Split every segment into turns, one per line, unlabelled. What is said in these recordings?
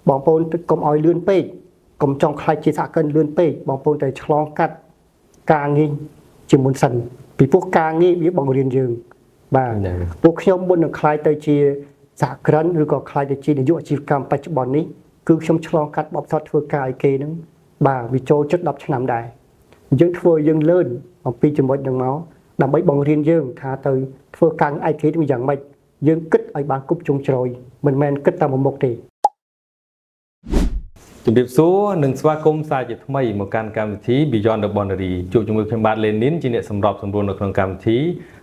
បងប្អូនកុំឲ្យលឿនពេកកុំចង់ខ្លាចជាសហគ្រិនលឿនពេកបងប្អូនតែឆ្លងកាត់ការងារជាមុនសិនពីព្រោះការងារវាបង្រៀនយើងបាទ
ហ្នឹង
ពួកខ្ញុំមុននឹងក្លាយទៅជាសហគ្រិនឬក៏ក្លាយទៅជានាយកអាជីវកម្មបច្ចុប្បន្ននេះគឺខ្ញុំឆ្លងកាត់បទពិសោធន៍ធ្វើការឲ្យគេហ្នឹងបាទវាចូលជិត10ឆ្នាំដែរអញ្ចឹងធ្វើឲ្យយើងលឿនអំពីចំណុចហ្នឹងមកដើម្បីបង្រៀនយើងថាទៅធ្វើការឯករាជ្យវាយ៉ាងម៉េចយើងគិតឲ្យបានគ្រប់ជ្រុងជ្រោយមិនមែនគិតតែមួយមុខទេ
ជំរាបសួរនិងស្វាគមន៍សាជាថ្មីមកកាន់កម្មវិធី Beyond the Boundary ជួបជាមួយខ្ញុំបាទលេនីនជាអ្នកសម្របសម្រួលនៅក្នុងកម្មវិធី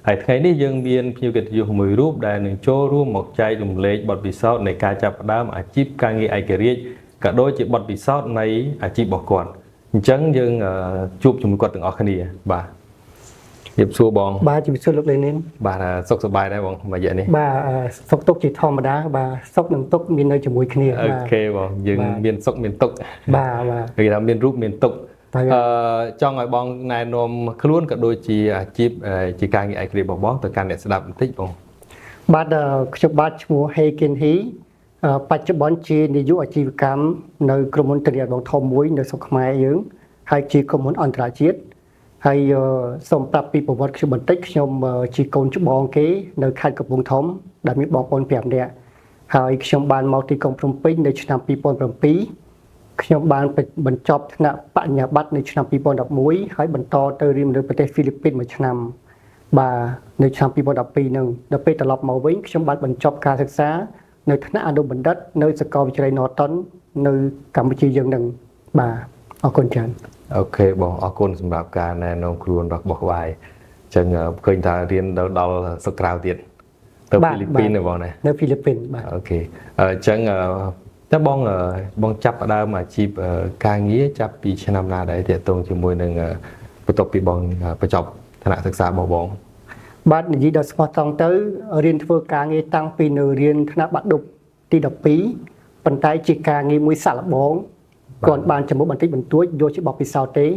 ហើយថ្ងៃនេះយើងមានភ្ញៀវកិត្តិយសមួយរូបដែលនឹងចូលរួមមកចែករំលែកបទពិសោធន៍នៃការចាប់ផ្ដើមអាជីពការងារឯករាជ្យក៏ដូចជាបទពិសោធន៍នៃអាជីពរបស់គាត់អញ្ចឹងយើងជួបជាមួយគាត់ទាំងអស់គ្នាបាទជំរាបសួរបង
បាទជំរាបសួរលោកលេនីន
បាទសុខសប្បាយដែរបងមួយរយៈនេះ
បាទសុខទុក្ខជាធម្មតាបាទសុខនិងទុក្ខមាននៅជាមួយគ្នា
អូ
បាទ
ខេបងយើង
បាទ
មានសុខមានទុក្ខ
បាទបាទ
គេថាមានរូបមានទុក្ខ
បាទ
ចង់ឲ្យបងណែនាំខ្លួនក៏ដូចជាអាជីពជាការងារឯករាជ្យរបស់បងទៅកាន់អ្នកស្ដាប់បន្តិចបង
បាទខ្ញុំបាទឈ្មោះហេគិនហ៊ីបច្ចុប្បន្នជានាយកអាជីវកម្មនៅក្រុមហ៊ុនធានារងធំមួយនៅស្រុកខ្មែរយើងហើយជាក្រុមហ៊ុនអន្តរជាតិហើយសូមប្រាប់ពីប្រវត្តិខ្ញុំបន្តិចខ្ញុំជាកូនច្បងគេនៅខេត្តកំពង់ធំដែលមានបងប្អូន5នាក់ហើយខ្ញុំបានមកទីក្រុងភ្នំពេញនៅឆ្នាំ2007ខ្ញុំបានបញ្ចប់ថ្នាក់បញ្ញាបត្រនៅឆ្នាំ2011ហើយបន្តទៅរៀននៅប្រទេសហ្វីលីពីនមួយឆ្នាំ បាទនៅឆ្នាំ2012ហ្នឹងដល់ពេលត្រឡប់មកវិញខ្ញុំបានបញ្ចប់ការសិក្សានៅថ្នាក់អនុបណ្ឌិតនៅសាកលវិទ្យាល័យ Norton នៅកម្ពុជាយើងហ្នឹងបាទអរគុណច្រើន
OK បងអរគុណសម្រាប់ការណែនាំខ្លួនរបស់ក្បាយអញ្ចឹងឃើញថារៀនដល់ដល់ស្រុកក្រៅទៀតទៅហ្វីលីពីនទេបងណា
នៅហ្វីលីពីនបាទ
OK អញ្ចឹងតើបងបងចាប់ផ្ដើមអាជីពការងារចាប់ពីឆ្នាំណាដែរទាក់ទងជាមួយនឹងបន្ទាប់ពីបងបញ្ចប់ថ្នាក់សិក្សារបស់បង
បាទនិយាយដល់ស្មោះត្រង់ទៅរៀនធ្វើការងារតាំងពីនៅរៀនថ្នាក់បាក់ឌុបទី12ប៉ុន្តែជាការងារមួយសាក់លបងគាត់បានចំណូលបន្តិចបន្តួចយកជាបទពិសោធន៍ទេ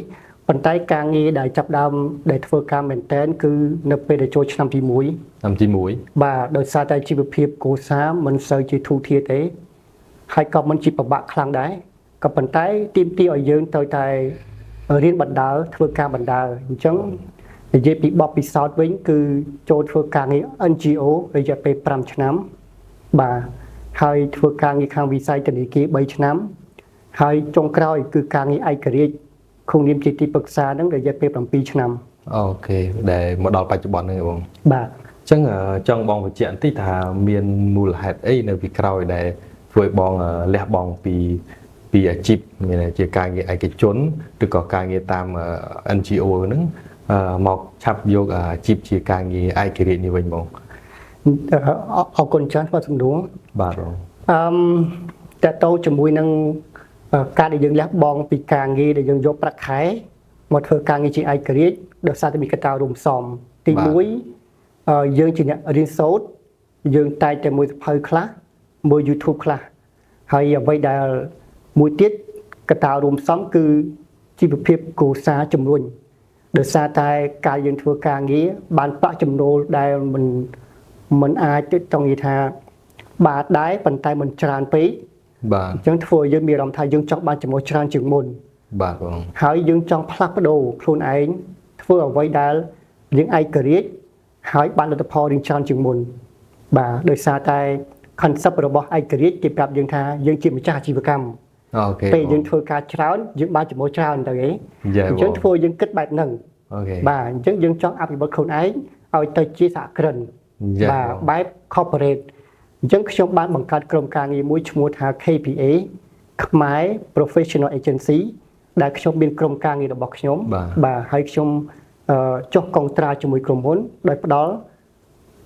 ប៉ុន្តែការងារដែលចាប់ដើមដែលធ្វើការមែនតែនគឺនៅពេលដែលចូលឆ្នាំទី1
ឆ្នាំទី1
បាទដោយសារតែជីវភាពគ្រួសារមិនសូវជាធូរធារទេហើយក៏មិនជាពិបាកខ្លាំងដែរក៏ប៉ុន្តែទាមទារឲ្យយើងត្រូវតែរៀនបណ្ដើរធ្វើការបណ្ដើរអញ្ចឹងនិយាយពីបទពិសោធន៍វិញគឺចូលធ្វើការងារ NGO រយៈពេល5ឆ្នាំបាទហើយធ្វើការងារខាងវិស័យធនាគារ3ឆ្នាំហើយចុងក្រោយគឺការងារឯករាជ្យក្នុងនាមជាទីប្រឹក្សាហ្នឹងរយៈពេល7ឆ្នាំ
OK ដែលមកដល់បច្ចុប្បន្នហ្នឹងឯងបង
បាទ
អញ្ចឹងចង់បងបញ្ជាក់បន្តិចថាមានមូលហេតុអីនៅពីក្រោយដែលធ្វើឲ្យបងលះបង់ពីអាជីពមានជាការងារឯកជនឬក៏ការងារតាម NGO ហ្នឹងមកឆាប់យកអាជីពជាការងារឯករាជ្យនេះវិញបង
អរគុណច្រើនសម្រាប់សំណួរ
បាទបង
អឺមតើតោជាមួយនឹងការដែលយើងលះបង់ពីការងារដែលយើងយកប្រាក់ខែមកធ្វើការងារជាឯករាជ្យដោយសារតែមានកត្តារួមផ្សំទី1យើងជាអ្នករៀនសូត្រយើងតែងតែមើលសៀវភៅខ្លះមើល YouTube ខ្លះហើយអ្វីដែលមួយទៀតកត្តារួមផ្សំគឺជីវភាពគ្រួសារជំរុញដោយសារតែការយើងធ្វើការងារបានប្រាក់ចំណូលដែលមិនអាចទៅចង់និយាយថាបាទដែរប៉ុន្តែមិនច្រើនពេក
បាទ
អញ្ចឹងធ្វើឲ្យយើងមានអារម្មណ៍ថាយើងចង់បានចំណូលច្រើនជាងមុន
បាទបង
ហើយយើងចង់ផ្លាស់ប្ដូរខ្លួនឯងធ្វើអ្វីដែលយើងឯករាជ្យហើយបានលទ្ធផលរៀងច្រើនជាងមុនបាទដោយសារតែ concept របស់ឯករាជ្យគេប្រាប់យើងថាយើងជាម្ចាស់អាជីវកម្ម
OK
ពេលយើងធ្វើការច្រើនយើងបានចំណូលច្រើនទៅឯង
យ៉ា
អញ្ចឹងធ្វើឲ្យយើងគិតបែបហ្នឹង
OK
បាទអញ្ចឹងយើងចង់អភិវឌ្ឍខ្លួនឯងឲ្យទៅជាសហគ្រិន
យ៉ា
បាទបែប corporate អញ្ចឹងខ្ញុំបានបង្កើតក្រុមការងារមួយឈ្មោះថា KPA ខ្មែរ Professional Agency ដែលខ្ញុំមានក្រុមការងាររបស់ខ្ញុំ
បាទ
បាទហើយខ្ញុំចុះកុងត្រាជាមួយក្រុមហ៊ុនដោយផ្ដល់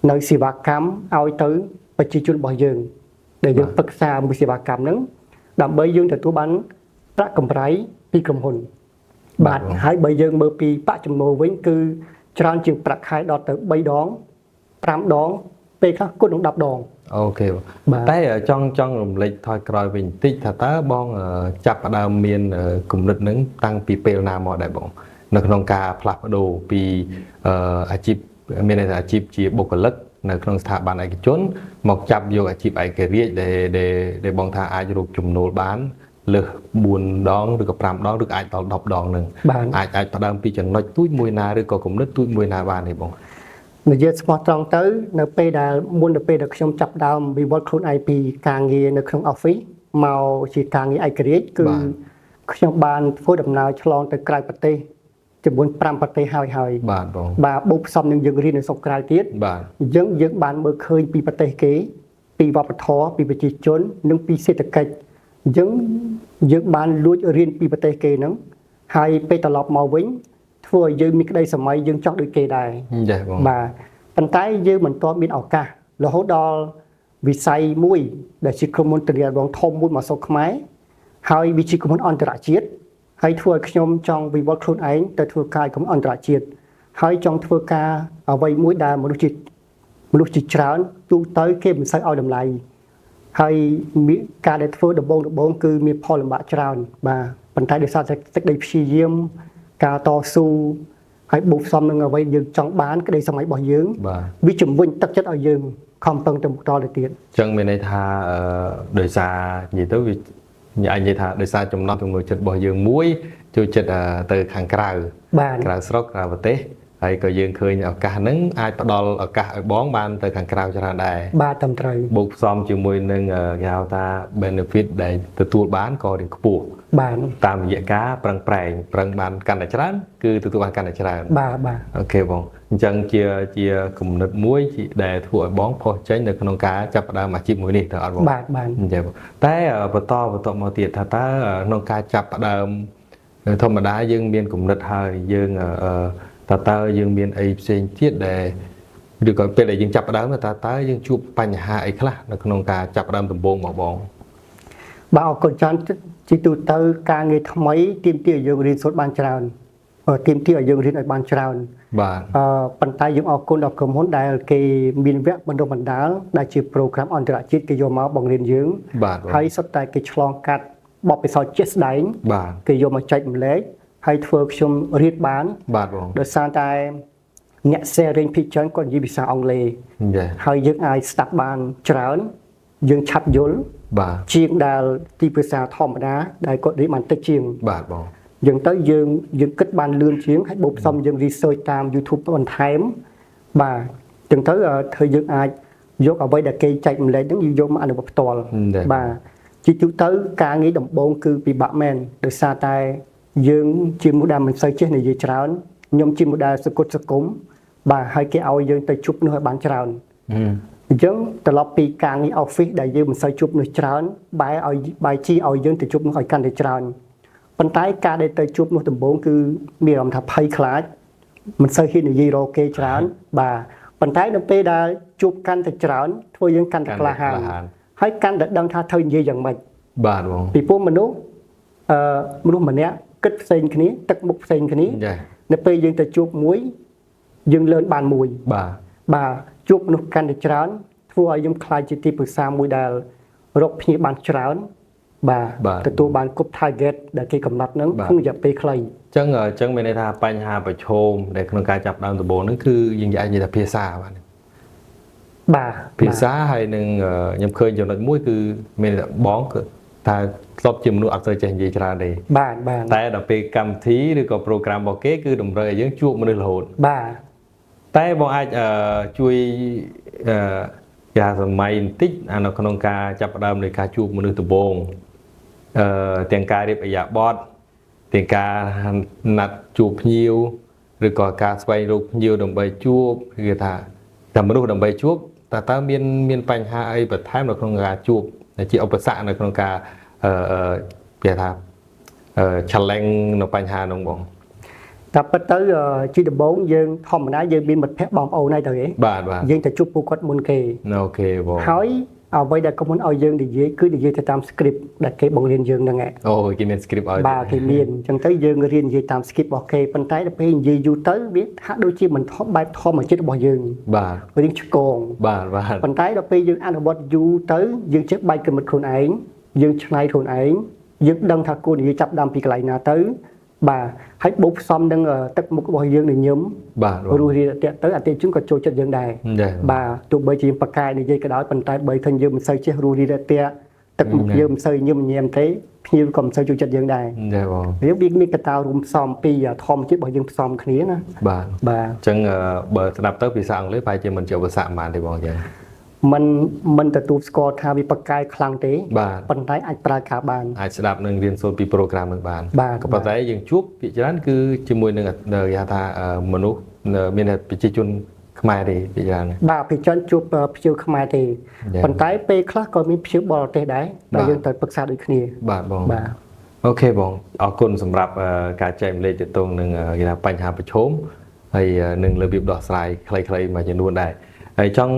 នៅសេវាកម្មឲ្យទៅប្រជាជនរបស់យើង ដែលយើងប្រឹក្សាមួយសេវាកម្មហ្នឹងដើម្បីយើងទទួលបានប្រាក់កម្រៃពីក្រុមហ៊ុន បាទហើយបើយើងមើលពីប្រាក់ចំណូលវិញគឺច្រើនជាងប្រាក់ខែដល់ទៅ3ដង5ដងពេលខ្លះគុណនឹង10ដង
OK បង
បាទ
តែចង់ចង់រំលេចថយក្រោយវិញបន្តិចថាតើបងចាប់ផ្ដើមមានគំនិតហ្នឹងតាំងពីពេលណាមកដែរបង នៅក្នុងការផ្លាស់ប្ដូរពីអាជីពមានន័យថាអាជីពជាបុគ្គលិក នៅក្នុងស្ថាប័នឯកជនមកចាប់យកអាជីពឯករាជ្យដែលដែលដែលបងថាអាចរកចំណូលបានលើស4ដងឬក៏5ដងឬក៏អាចដល់10ដងនឹង
បាទ
អាចអាចផ្ដើមពីចំណុចទូចមួយណាឬក៏គំនិតទូចមួយណាបានទេបង
និយាយស្មោះត្រង់ទៅនៅពេលដែលមុននៅពេលដែលខ្ញុំចាប់ផ្ដើមវិវត្តខ្លួនឯងពីការងារនៅក្នុង office មកជាការងារឯករាជ្យគឺខ្ញុំបានធ្វើដំណើរឆ្លងទៅក្រៅប្រទេសចំនួន5ប្រទេសហើយហើយ
បាទបង
បាទបូកផ្សំនឹងយើងរៀននៅស្រុកក្រៅទៀត
បាទ
អញ្ចឹងយើងបានមើលឃើញពីប្រទេសគេ ពីវប្បធម៌ពីប្រជាជន និងពីសេដ្ឋកិច្ចអញ្ចឹងយើងបានលួចរៀនពីប្រទេសគេហ្នឹងហើយពេលត្រឡប់មកវិញធ្វើឲ្យយើងមានក្តីសម័យយើងចង់ដូចគេដែរ
ចេះបង
បាទប៉ុន្តែយើងមិនទាន់មានឱកាសរហូតដល់វិស័យមួយ ដែលជាក្រុមហ៊ុនធានារងធំមួយមកស្រុកខ្មែរហើយវាជាក្រុមហ៊ុនអន្តរជាតិហើយធ្វើឲ្យខ្ញុំចង់វិវត្តខ្លួនឯងទៅធ្វើការឲ្យក្រុមហ៊ុនអន្តរជាតិហើយចង់ធ្វើការអ្វីមួយដែលមនុស្សជាច្រើនទូទៅគេមិនសូវឲ្យតម្លៃហើយមានការដែលធ្វើដំបូងដំបូងគឺមានផលលំបាកច្រើនបាទប៉ុន្តែដោយសារតែសេចក្តីព្យាយាមការតស៊ូហើយបូកផ្សំនឹងអ្វីយើងចង់បានក្តីសម័យរបស់យើង
បាទ
វាជំរុញទឹកចិត្តឲ្យយើងខំប្រឹងទៅមុខតទៅទៀត
អញ្ចឹងមានន័យថាអឺដោយសារនិយាយទៅវាអាចនិយាយថាដោយសារចំណង់ចំណូលចិត្តរបស់យើងមួយចូលចិត្តទៅខាងក្រៅ
បាទ
ក្រៅស្រុកក្រៅប្រទេសហើយក៏យើងឃើញឱកាសហ្នឹងអាចផ្ដល់ឱកាសឲ្យបងបានទៅខាងក្រៅច្រើនដែរ
បាទត្រឹមត្រូវ
បូកផ្សំជាមួយនឹងគេហៅថា benefit ដែលទទួលបានក៏រៀងខ្ពស់
បាទ
តាមរយៈការប្រឹងប្រែងប្រឹងបានកាន់តែច្រើនគឺទទួលបានកាន់តែច្រើន
បាទបាទ
OK បងអញ្ចឹងជាជាគំនិតមួយជាដែលធ្វើឲ្យបងផុសចេញនៅក្នុងការចាប់ផ្ដើមអាជីពមួយនេះតើអត់បង
បាទបាទ
អញ្ចឹងបងតែបន្តបន្តមកទៀតថាតើក្នុងការចាប់ផ្ដើមធម្មតាយើងមានគំនិតហើយយើងតើតើយើងមានអីផ្សេងទៀតដែលឬក៏ពេលដែលយើងចាប់ផ្ដើមតើតើយើងជួបបញ្ហាអីខ្លះនៅក្នុងការចាប់ផ្ដើមដំបូងមកបង
បាទអរគុណច្រើនជាទូទៅការងារថ្មីទាមទារឲ្យយើងរៀនសូត្របានច្រើនទាមទារឲ្យយើងរៀនឲ្យបានច្រើន
បាទ
ប៉ុន្តែយើងអរគុណដល់ក្រុមហ៊ុនដែលគេមានវគ្គបណ្ដុះបណ្ដាលដែលជា program អន្តរជាតិគេយកមកបង្រៀនយើង
បាទបង
ហើយសុទ្ធតែគេឆ្លងកាត់បទពិសោធន៍ជាក់ស្ដែង
បាទ
គេយកមកចែករំលែកហើយធ្វើខ្ញុំរៀនបាន
បាទបង
ដោយសារតែអ្នក sharing ភាគច្រើនគាត់និយាយភាសាអង់គ្លេស
ចា
ហើយយើងអាចស្ដាប់បានច្រើនយើងឆាប់យល់
បាទ
ជាងដែលទីភាសាធម្មតាដែលគាត់រៀនបានតិចជាង
បាទបង
យើងទៅយើងយើងគិតបានលឿនជាងហើយបូកផ្សំយើង research តាម YouTube បន្ថែមបាទចឹងទៅធ្វើយើងអាចយកអ្វីដែលគេចែករំលែកហ្នឹងយើងយកមកអនុវត្តផ្ទាល់បាទជាទូទៅការងារដំបូងគឺពិបាកមែនដោយសារតែយើងជាមនុស្សដែលមិនសូវចេះនិយាយច្រើនខ្ញុំជាមនុស្សដែលសកត់សកុំបាទហើយគេឲ្យយើងទៅជួបនោះឲ្យបានច្រើនអញ្ចឹងត្រឡប់ពីការងារ office ដែលយើងមិនសូវជួបនោះច្រើនបែរឲ្យបែរជាឲ្យយើងទៅជួបនោះឲ្យកាន់តែច្រើនប៉ុន្តែការដែលទៅជួបនោះដំបូងគឺមានអារម្មណ៍ថាភ័យខ្លាចមិនសូវហ៊ាននិយាយរកគេច្រើនបាទប៉ុន្តែនៅពេលដែលជួបកាន់តែច្រើនធ្វើយើងកាន់តែក្លាហានហើយកាន់តែដឹងថាត្រូវនិយាយយ៉ាងម៉េច
បាទបង
ពីព្រោះមនុស្សមនុស្សម្នាក់គិតផ្សេងគ្នាទឹកមុខផ្សេងគ្នានៅពេលយើងទៅជួបមួយយើងលឿនបានមួយ
បាទ
បាទជួបមនុស្សកាន់តែច្រើនធ្វើឲ្យខ្ញុំក្លាយជាទីប្រឹក្សាមួយដែលរកភ្ញៀវបានច្រើនបាទទទួលបានគ្រប់ target ដែលគេកំណត់ហ្នឹងក្នុងរយៈពេលខ្លី
អញ្ចឹងអញ្ចឹងមានន័យថាបញ្ហាប្រឈមដែលក្នុងការចាប់ដើមដំបូងហ្នឹងគឺយើងអាចនិយាយថាភាសាបាទ
បាទ
ភាសាហើយនឹងខ្ញុំឃើញចំណុចមួយគឺមានបងគឺថាធ្លាប់ជាមនុស្សអត់សូវចេះនិយាយច្រើនទេ
បាទបាទ
តែដល់ពេលកម្មវិធីឬក៏ program របស់គេគឺតម្រូវឲ្យយើងជួបមនុស្សរហូត
បាទ
តែបងអាចជួយគេថាសម័យបន្តិចអានៅក្នុងការចាប់ផ្ដើមនៃការជួបមនុស្សដំបូងទាំងការរៀបអរិយាបថទាំងការណាត់ជួបភ្ញៀវឬក៏ការស្វែងរកភ្ញៀវដើម្បីជួបគេថាតែមនុស្សដើម្បីជួបតើតើមានមានបញ្ហាអីបន្ថែមនៅក្នុងការជួបជាឧបសគ្គនៅក្នុងការគេថា challenge នៅបញ្ហានោះបង
តែពិតទៅជាដំបូងយើងធម្មតាយើងមានមិត្តភ័ក្តិបងប្អូនហើយទៅទេ
បាទបាទ
យើងទៅជួបពួកគាត់មុនគេ
OK បង
ហើយអ្វីដែលក្រុមហ៊ុនឲ្យយើងនិយាយគឺនិយាយទៅតាម script ដែលគេបង្រៀនយើងហ្នឹងឯង
អូគេមាន script ឲ្យ
បាទគេមានអញ្ចឹងទៅយើងរៀននិយាយតាម script របស់គេប៉ុន្តែដល់ពេលនិយាយយូរទៅវាហាក់ដូចជាមិនថប់បែបធម្មជាតិរបស់យើង
បាទ
រៀងឆ្កង
បាទបាទ
ប៉ុន្តែដល់ពេលយើងអនុវត្តយូរទៅយើងចេះបែកគំនិតខ្លួនឯងយើងឆ្នៃខ្លួនឯងយើងដឹងថាគួរនិយាយចាប់ដើមពីកន្លែងណាទៅ បាទហើយបូកផ្សំនឹងទឹកមុខរបស់យើងញញឹម
បាទបង
រស់រានតាក់ទៅអតិថិជនក៏ចូលចិត្តយើងដែរ
ចា
បាទទោះបីជាយើងបកកែនិយាយក៏ដោយប៉ុន្តែបើឃើញយើងមិនសូវចេះរស់រានតាក់ទឹកមុខយើងមិនសូវញឹមញែមទេភ្ញៀវក៏មិនសូវចូលចិត្តយើងដែរ
ចាបង
វាមានកត្តារួមផ្សំពីធម្មជាតិរបស់យើងផ្សំគ្នាណា
បាទ
បាទ
អញ្ចឹងបើស្ដាប់ទៅភាសាអង់គ្លេសប្រហែលជាមិនជាឧបសគ្គប៉ុន្មានទេបងអញ្ចឹង
មិនមិនទទួលស្គាល់ថាវាបកកែខ្លាំងទេ
បាទ
ប៉ុន្តែអាចប្រើការបាន
អាចស្ដាប់និងរៀនសូត្រពី program នឹងបាន
បាទ
ក៏ប៉ុន្តែយើងជួបភាគច្រើនគឺជាមួយនឹងគេហៅថាមនុស្សមានតែប្រជាជនខ្មែរទេភាគច្រើន
បាទភាគច្រើនជួបភ្ញៀវខ្មែរទេ
ចា៎
ប៉ុន្តែពេលខ្លះក៏មានភ្ញៀវបរទេសដែរដែល
បាទ
យើងត្រូវប្រឹក្សាដូចគ្នា
បាទបង
បាទ
OK បងអរគុណសម្រាប់ការចែករំលែកទាក់ទងនឹងគេថាបញ្ហាប្រឈមហើយនឹងរបៀបដោះស្រាយខ្លីៗមួយចំនួនដែរហើយចង់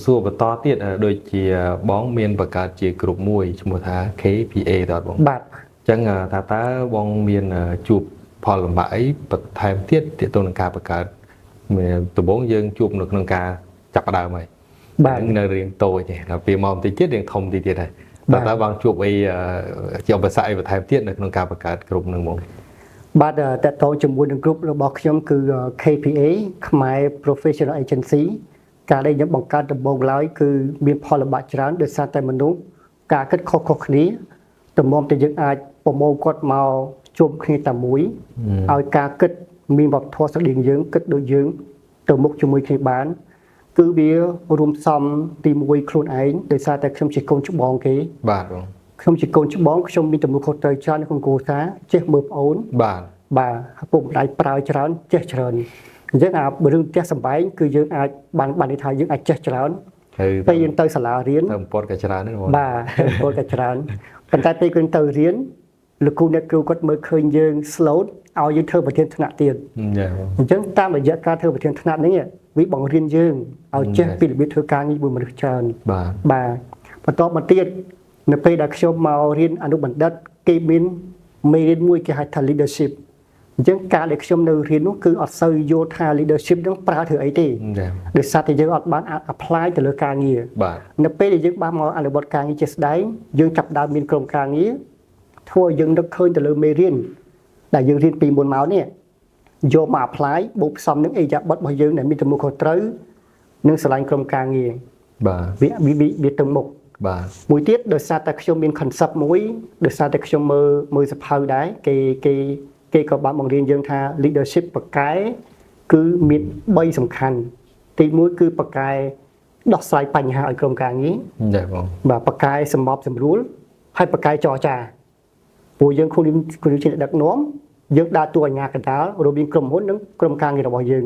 សួរបន្តទៀតដូចជាបងមានបង្កើតជាក្រុមមួយឈ្មោះថា KPA តើអត់បង
បាទ
អញ្ចឹងថាតើបងមានជួបផលលំបាកអីបន្ថែមទៀតទាក់ទងនឹងការបង្កើតមានដំបូងយើងជួបនៅក្នុងការចាប់ផ្ដើមហើយ
បាទ
ហ្នឹងនៅរៀងតូចទេដល់ពេលមកបន្តិចទៀតរៀងធំតិចទៀតហើយ
បាទ
តើតើបងជួបអីជាឧបសគ្គអីបន្ថែមទៀតនៅក្នុងការបង្កើតក្រុមហ្នឹងមក
បាទតកតងជាមួយនឹងក្រុមរបស់ខ្ញុំគឺ KPA ខ្មែរ Professional Agency ការដែលខ្ញុំបង្កើតដំបូងឡើយគឺមានផលលំបាកច្រើនដោយសារតែមនុស្សការគិតខុសៗគ្នាតម្រាំតែយើងអាចប្រមូលគាត់មកជុំគ្នាតែមួយឲ្យការគិតមានវប្បធម៌ស្រដៀងយើងគិតដូចយើងទៅមុខជាមួយគ្នាបាន គឺវារួមផ្សំទីមួយខ្លួនឯងដោយសារតែខ្ញុំជាកូនច្បងគេ
បាទបង
ខ្ញុំជាកូនច្បងខ្ញុំមានទំនួលខុសត្រូវច្រើននៅក្នុងគ្រួសារចេះមើលប្អូន
បាទ
បាទឪពុកម្ដាយប្រើច្រើនចេះច្រើនអញ្ចឹងអារឿងផ្ទះសម្បែងគឺយើងអាចបានបានន័យថាយើងអាចចេះច្រើន
ហើយ
ពេលយើងទៅសាលារៀន
ទៅអំពតក៏ច្រើនដែរបង
បាទពលក៏ច្រើនប៉ុន្តែពេលយើងទៅរៀនលោកគ្រូអ្នកគ្រូគាត់មើលឃើញយើង slow ឲ្យយើងធ្វើប្រធានថ្នាក់ទៀត
ចាបង
អញ្ចឹងតាមរយៈការធ្វើប្រធានថ្នាក់នេះវាបង្រៀនយើងឲ្យចេះពីរបៀបធ្វើការងារមួយមនុស្សច្រើន
បាទ
បាទបន្តមកទៀតនៅពេលដែលខ្ញុំមករៀនអនុបណ្ឌិតគេមានមេរៀនមួយគេហៅថា leadership អញ្ចឹងការដែលខ្ញុំនៅរៀននោះគឺអត់សូវយល់ថា leadership ហ្នឹងប្រើធ្វើអីទេ
ចា
ដោយសារតែយើងអត់បាន apply ទៅលើការងារ
បាទ
នៅពេលដែលយើងបានមកអនុវត្តការងារជាក់ស្ដែងយើងចាប់ផ្ដើមមានក្រុមការងារធ្វើឲ្យយើងនឹកឃើញទៅលើមេរៀនដែលយើងរៀនពីមុនមកនេះយកមក apply បូកផ្សំនឹងឥរិយាបថរបស់យើងដែលមានទំនួលខុសត្រូវនិងស្រឡាញ់ក្រុមការងារ
បាទ
វាវាវាវាទៅមុខ
បាទ
មួយទៀតដោយសារតែខ្ញុំមាន concept មួយដោយសារតែខ្ញុំមើលមើលសៀវភៅដែរគេគេគេក៏បានបង្រៀនយើងថា leadership ពូកែគឺមាន3សំខាន់ទី1គឺពូកែដោះស្រាយបញ្ហាឲ្យក្រុមការងារ
ចាបង
បាទពូកែសម្របសម្រួលហើយពូកែចរចាព្រោះយើងខ្លួនខ្លួនជាអ្នកដឹកនាំយើងដើរតួអាជ្ញាកណ្ដាលរវាងក្រុមហ៊ុននិងក្រុមការងាររបស់យើង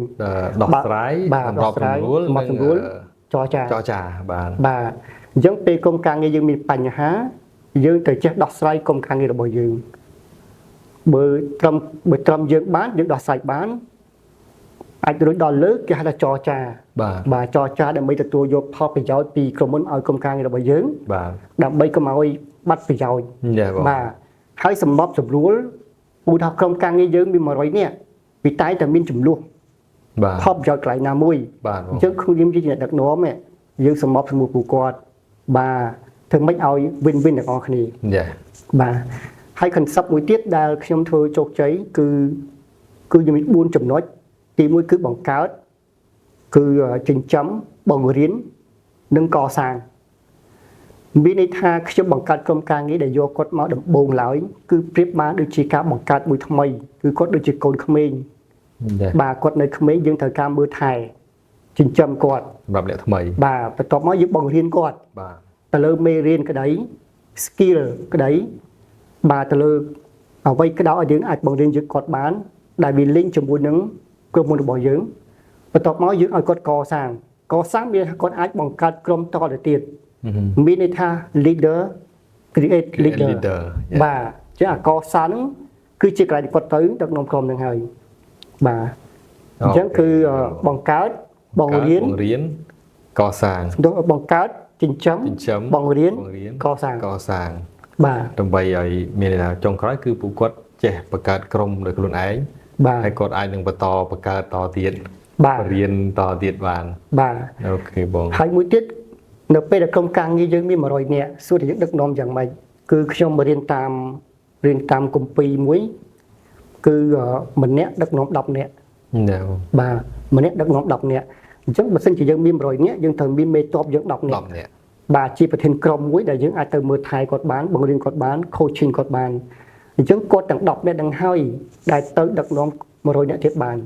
ដោះស្រាយ
បាទ
សម្របសម្រួល
សម្របសម្រួលចរចា
ចរចាបាទ
បាទអញ្ចឹងពេលក្រុមការងារយើងមានបញ្ហាយើងត្រូវចេះដោះស្រាយក្រុមការងាររបស់យើងបើត្រឹមបើត្រឹមយើងបានយើងដោះស្រាយបានអាចរួចដល់លើគេហៅថាចរចា
បាទ
បាទចរចាដើម្បីទទួលយកផលប្រយោជន៍ពីក្រុមហ៊ុនឲ្យក្រុមការងាររបស់យើង
បាទ
ដើម្បីកុំឲ្យបាត់ប្រយោជន៍
ចាបង
បាទហើយសម្របសម្រួលឧទាហរណ៍ក្រុមការងារយើងមាន100នាក់វាតែងតែមានចំនួន
បាទ
ផលប្រយោជន៍កន្លែងណាមួយ
បាទបង
អញ្ចឹងខ្លួនយើងជាអ្នកដឹកនាំឯងយើងសម្របសម្រួលពួកគាត់បាទធ្វើម៉េចឲ្យ win win ទាំងអស់គ្នា
ចា
បាទហើយ concept មួយទៀតដែលខ្ញុំធ្វើជោគជ័យគឺគឺយើងមាន4ចំណុចទី1គឺបង្កើតគឺចិញ្ចឹមបង្រៀននិងកសាងមានន័យថាខ្ញុំបង្កើតក្រុមការងារដែលយកគាត់មកដំបូងឡើយគឺប្រៀបបានដូចជាការបង្កើតមួយថ្មីគឺគាត់ដូចជាកូនក្មេង
ចា
បាទគាត់នៅក្មេងយើងត្រូវការមើលថែចិញ្ចឹមគាត់
សម្រាប់អ្នកថ្មី
បាទបន្ទាប់មកយើងបង្រៀនគាត់
បាទ
ទៅលើមេរៀនក្តី skill ក្តីបាទទៅលើអ្វីក្តៅឲ្យយើងអាចបង្រៀនយើងគាត់បាន ដែលវា link ជាមួយនឹងក្រុមហ៊ុនរបស់យើងបន្ទាប់មកយើងឲ្យគាត់កសាងកសាងមានថាគាត់អាចបង្កើតក្រុមតទៅទៀតមានន័យថា leader create leader
leader
បាទចឹងអាកសាងហ្នឹងគឺជាកន្លែងដែលគាត់ទៅដឹកនាំក្រុមហ្នឹងហើយបាទអញ្ចឹងគឺបង្កើតបង្រៀន
បង្រៀនកសាង
បង្កើតចិញ្ចឹម
ចិញ្ចឹម
បង្រៀន
បង្រៀនក
សាង
កសាង
បាទ
ដើម្បីឲ្យមានន័យថាចុងក្រោយគឺពួកគាត់ចេះបង្កើតក្រុមដោយខ្លួនឯង
បាទ
ហើយគាត់អាចនឹងបន្តបង្កើតតទៀត
បាទ
រៀនតទៀតបាន
បាទ
OK បង
ហើយមួយទៀតនៅពេលដែលក្រុមការងារយើងមាន100នាក់សួរតែយើងដឹកនាំយ៉ាងម៉េចគឺខ្ញុំរៀនតាមរៀនតាមគម្ពីរមួយ គឺម្នាក់ដឹកនាំ10នាក់
ចាបង
បាទម្នាក់ដឹកនាំ10នាក់អញ្ចឹងបើសិនជាយើងមាន100នាក់យើងត្រូវមានមេទ័ពយើង10នាក់
10នាក់
បាទជាប្រធានក្រុមមួយដែលយើងអាចទៅមើលថែគាត់បានបង្រៀនគាត់បាន coaching គាត់បានអញ្ចឹងគាត់ទាំង10នាក់នឹងហើយដែលទៅដឹកនាំ100នាក់ទៀតបាន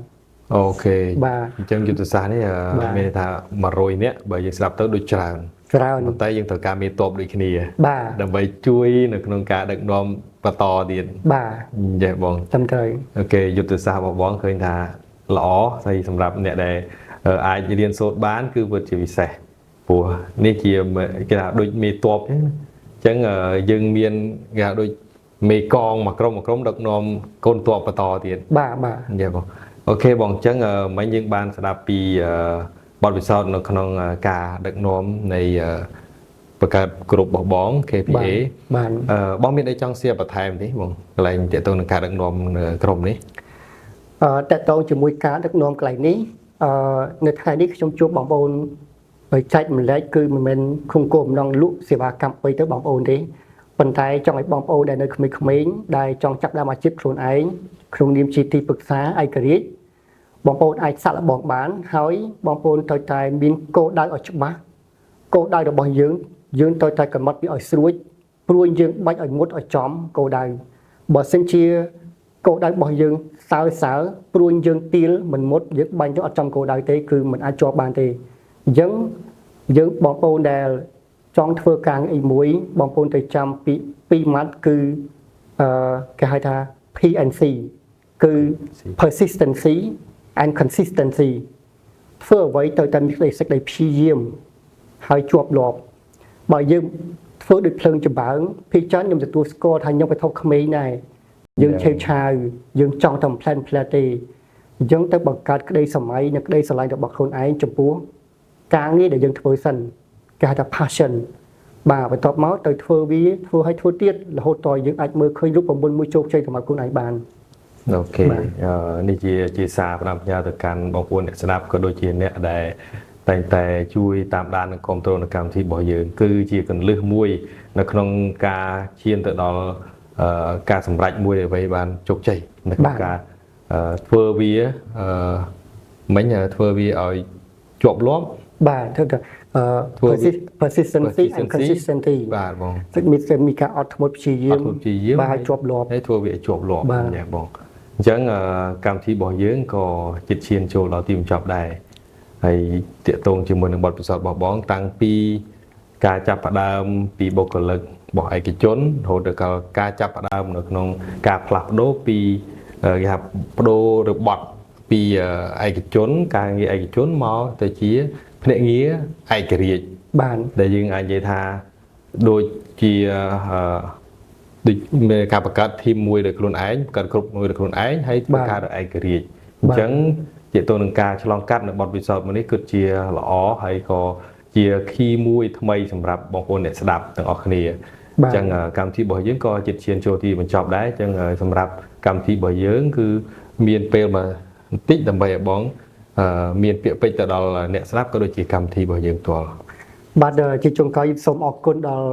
OK
បាទ
អញ្ចឹងយុទ្ធសាស្ត្រនេះ
បាទ
មានន័យថា100នាក់បើយើងស្ដាប់ទៅដូចច្រើន
ច្រើន
ប៉ុន្តែយើងត្រូវការមេទ័ពដូចគ្នា
បាទ
ដើម្បីជួយនៅក្នុងការដឹកនាំបន្តទៀត
បាទ
ចេះបង
ត្រឹមត្រូវ
OK យុទ្ធសាស្ត្ររបស់បងឃើញថាល្អហើយសម្រាប់អ្នកដែលអាចរៀនសូត្របានគឺពិតជាពិសេសព្រោះនេះជាគេថាដូចមេទ័ពអញ្ចឹងណាអញ្ចឹងយើងមានគេថាដូចមេកងមួយក្រុមមួយក្រុមដឹកនាំកូនទ័ពបន្តទៀត
បាទបាទ
អញ្ចឹងបង OK បងអញ្ចឹងមិញយើងបានស្ដាប់ពីបទពិសោធន៍នៅក្នុងការដឹកនាំនៃបង្កើតក្រុមរបស់បង KPA
បាទ
បងមានអីចង់ share បន្ថែមទេបងកន្លែងទាក់ទងនឹងការដឹកនាំនៅក្រុមនេះ
ទាក់ទងជាមួយការដឹកនាំកន្លែងនេះនៅថ្ងៃនេះខ្ញុំជួបបងប្អូនហើយចែកម្លែកគឺមិនមែនក្នុងគោលបំណងលក់សេវាកម្មអ្វីទៅបងប្អូនទេប៉ុន្តែចង់ឲ្យបងប្អូនដែលនៅក្មេងៗដែលចង់ចាប់ផ្ដើមអាជីពខ្លួនឯងក្នុងនាមជាទីប្រឹក្សាឯករាជ្យបងប្អូនអាចសាកល្បងបានហើយបងប្អូនត្រូវតែមានគោលដៅឲ្យច្បាស់គោលដៅរបស់យើងយើងត្រូវតែកំណត់វាឲ្យស្រួចព្រួយយើងបាច់ឲ្យមុតឲ្យចំគោលដៅបើសិនជាគោលដៅរបស់យើងសើសើព្រួយយើងទៀលមិនមុតយើងបាញ់ទៅអត់ចំគោលដៅទេគឺមិនអាចជាប់បានទេអញ្ចឹងយើងបងប្អូនដែលចង់ធ្វើការងារអីមួយបងប្អូនត្រូវចាំពីពីរម៉ាត់គឺគេហៅថា PNC គឺ persistency and consistency ធ្វើអ្វីត្រូវតែមានក្តីសេចក្តីព្យាយាមហើយជាប់លាប់បើយើងធ្វើដូចភ្លើងចំបើងភាគច្រើនខ្ញុំទទួលស្គាល់ថាខ្ញុំទៅថប់ក្មេងដែរយើងឆេវឆាវយើងចង់តែ plan plan ទេអញ្ចឹងទៅបង្កើតក្តីសម័យនិងក្តីស្រឡាញ់របស់ខ្លួនឯងចំពោះការងារដែលយើងធ្វើសិនគេហៅថា passion បាទបន្ទាប់មកទៅធ្វើវាធ្វើឲ្យធ្វើទៀតរហូតតយើងអាចមើលឃើញរូបមន្តមួយជោគជ័យសម្រាប់ខ្លួនឯងបាន
OK នេះជាសារផ្ដាំផ្ញើទៅកាន់បងប្អូនអ្នកស្ដាប់ក៏ដូចជាអ្នកដែលតែងតែជួយតាមដាននិងគ្រប់គ្រងនៅកម្មវិធីរបស់យើងគឺជាកលឹះមួយនៅក្នុងការឈានទៅដល់ការសម្រេចមួយអ្វីបានជោគជ័យនៅក្នុងការធ្វើវាមិញធ្វើវាឲ្យជាប់លាប់
បាទធ្វើទៅ persistency and consistency
បាទបង
មានមានការអត់ធ្មត់ព្យាយាម
អត់ធ្មត់ព្យាយាម
បាទឲ្យជាប់លាប់
ហើយធ្វើវាឲ្យជាប់លាប់ញ៉ែបងអញ្ចឹងកម្មវិធីរបស់យើងក៏ជិតឈានចូលដល់ទីបញ្ចប់ដែរហើយទាក់ទងជាមួយនឹងបទពិសោធន៍របស់បងតាំងពីការចាប់ផ្ដើមពីបុគ្គលិករបស់ឯកជនរហូតដល់ការចាប់ផ្ដើមនៅក្នុងការផ្លាស់ប្ដូរពីគេថាប្ដូររបត់ពីឯកជនការងារឯកជនមកទៅជាភ្នាក់ងារឯករាជ្យ
បាទ
ដែលយើងអាចនិយាយថាដូចជាដូចមានការបង្កើត team មួយដោយខ្លួនឯងបង្កើតក្រុមមួយដោយខ្លួនឯងហើយធ្វើការដោយឯករាជ្យអញ្ចឹងទាក់ទងនឹងការឆ្លងកាត់នៅបទពិសោធន៍មួយនេះគឺជាល្អហើយក៏ជា key មួយថ្មីសម្រាប់បងប្អូនអ្នកស្ដាប់ទាំងអស់គ្នាអញ្ចឹងកម្មវិធីរបស់យើងក៏ជិតឈានចូលទីបញ្ចប់ដែរអញ្ចឹងសម្រាប់កម្មវិធីរបស់យើងគឺមានពេលមកបន្តិចដើម្បីឲ្យបងមានពាក្យពេចន៍ទៅដល់អ្នកស្ដាប់ក៏ដូចជាកម្មវិធីរបស់យើងផ្ទាល់
បាទជាចុងក្រោយសូមអរគុណដល់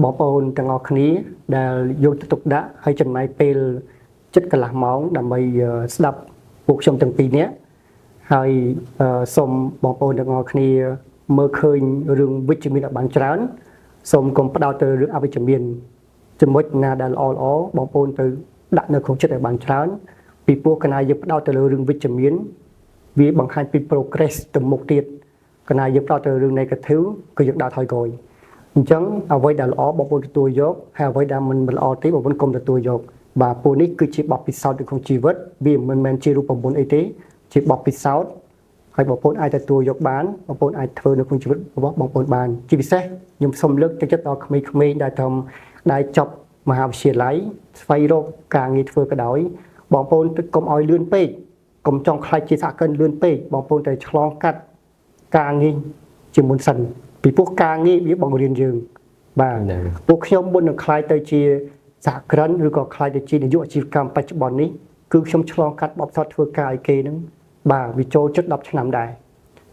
បងប្អូនទាំងអស់គ្នាដែលយកចិត្តទុកដាក់ហើយចំណាយពេលជិតកន្លះម៉ោងដើម្បីស្ដាប់ពួកខ្ញុំទាំងពីរនាក់ហើយសូមបងប្អូនទាំងអស់គ្នាមើលឃើញរឿងវិជ្ជមានឲ្យបានច្រើនសូមកុំផ្ដោតទៅរឿងអវិជ្ជមានចំណុចណាដែលល្អល្អបងប្អូនទៅដាក់នៅក្នុងចិត្តឲ្យបានច្រើនពីព្រោះកាលណាយើងផ្ដោតទៅលើរឿងវិជ្ជមានវាបង្ហាញពី progress ទៅមុខទៀតកាលណាយើងផ្ដោតទៅរឿង negative គឺយើងដើរថយក្រោយអញ្ចឹងអ្វីដែលល្អបងប្អូនទទួលយកហើយអ្វីដែលមិនល្អទេបងប្អូនកុំទទួលយកបាទពួកនេះគឺជាបទពិសោធន៍នៅក្នុងជីវិតវាមិនមែនជារូបមន្តអីទេជាបទពិសោធន៍ហើយបងប្អូនអាចទទួលយកបានបងប្អូនអាចធ្វើនៅក្នុងជីវិតរបស់បងប្អូនបានជាពិសេសខ្ញុំសូមលើកទឹកចិត្តដល់ក្មេងៗដែលធ្វើដែលចប់មហាវិទ្យាល័យស្វែងរកការងារធ្វើក៏ដោយបងប្អូនកុំឲ្យលឿនពេកកុំចង់ខ្លាចជាសហគ្រិនលឿនពេកបងប្អូនត្រូវឆ្លងកាត់ការងារជាមុនសិនពីព្រោះការងារវាបង្រៀនយើងបាទពួកខ្ញុំមុននឹងក្លាយទៅជាសហគ្រិនឬក៏ក្លាយទៅជានាយកអាជីវកម្មបច្ចុប្បន្ននេះគឺខ្ញុំឆ្លងកាត់បទពិសោធន៍ធ្វើការឲ្យគេហ្នឹងបាទវាចូលជិត10ឆ្នាំដែរ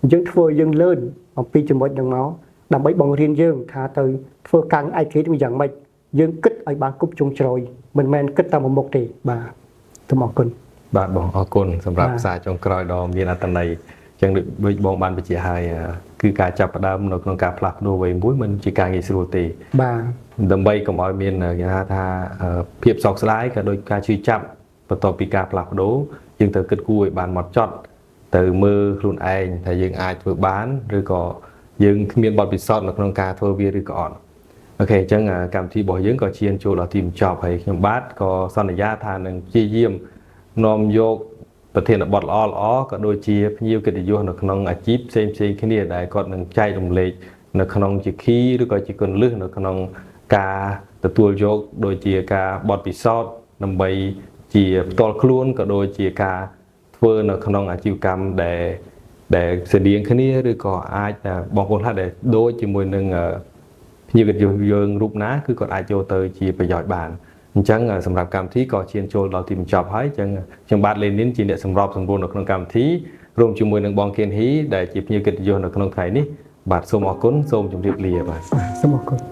អញ្ចឹងធ្វើយើងលឿនអំពីចំណុចហ្នឹងមកដើម្បីបង្រៀនយើងថាទៅធ្វើការឯករាជ្យយ៉ាងម៉េចយើងគិតឲ្យបានគ្រប់ជ្រុងជ្រោយមិនមែនគិតតែមួយមុខទេបាទ សូមអរគុណ
បាទបងអរគុណសម្រាប់សារចុងក្រោយដ៏មានអត្ថន័យចឹងដូចបងបានបញ្ជាក់ហើយគឺការចាប់ផ្ដើមនៅក្នុងការផ្លាស់ប្ដូរអ្វីមួយមិនជាការងាយស្រួលទេ
បាទ
ដើម្បីកុំឲ្យមានគេហៅថាភាពសោកស្ដាយក៏ដូចការឈឺចាប់បន្ទាប់ពីការផ្លាស់ប្ដូរយើងត្រូវគិតគូរឲ្យបានហ្មត់ចត់ទៅមើលខ្លួនឯងថាយើងអាចធ្វើបានឬក៏យើងគ្មានបទពិសោធន៍នៅក្នុងការធ្វើវាឬក៏អត់ OK អញ្ចឹងកម្មវិធីរបស់យើងក៏ឈានចូលដល់ទីបញ្ចប់ហើយខ្ញុំបាទក៏សន្យាថានឹងព្យាយាមនាំយកប្រធានបទល្អល្អក៏ដូចជាភ្ញៀវកិត្តិយសនៅក្នុងអាជីពផ្សេងផ្សេងគ្នាដែលគាត់នឹងចែករំលែកនៅក្នុងជា key ឬក៏ជាគន្លឹះនៅក្នុងការទទួលយកដូចជាការបទពិសោធន៍ដើម្បីជាផ្ទាល់ខ្លួនក៏ដូចជាការធ្វើនៅក្នុងអាជីវកម្មដែលស្តៀងគ្នាឬក៏អាចបងប្អូនខ្លះដែលដូចជាមួយនឹងភ្ញៀវកិត្តិយសយើងរូបណាគឺគាត់អាចយកទៅជាប្រយោជន៍បានអញ្ចឹងសម្រាប់កម្មវិធីក៏ឈានចូលដល់ទីបញ្ចប់ហើយអញ្ចឹងខ្ញុំបាទលេនីនជាអ្នកសម្របសម្រួលនៅក្នុងកម្មវិធីរួមជាមួយនឹងបងគៀនហ៊ីដែលជាភ្ញៀវកិត្តិយសនៅក្នុងថ្ងៃនេះបាទសូមអរគុណសូមជម្រាបលាបាទ
សូមអរគុណ។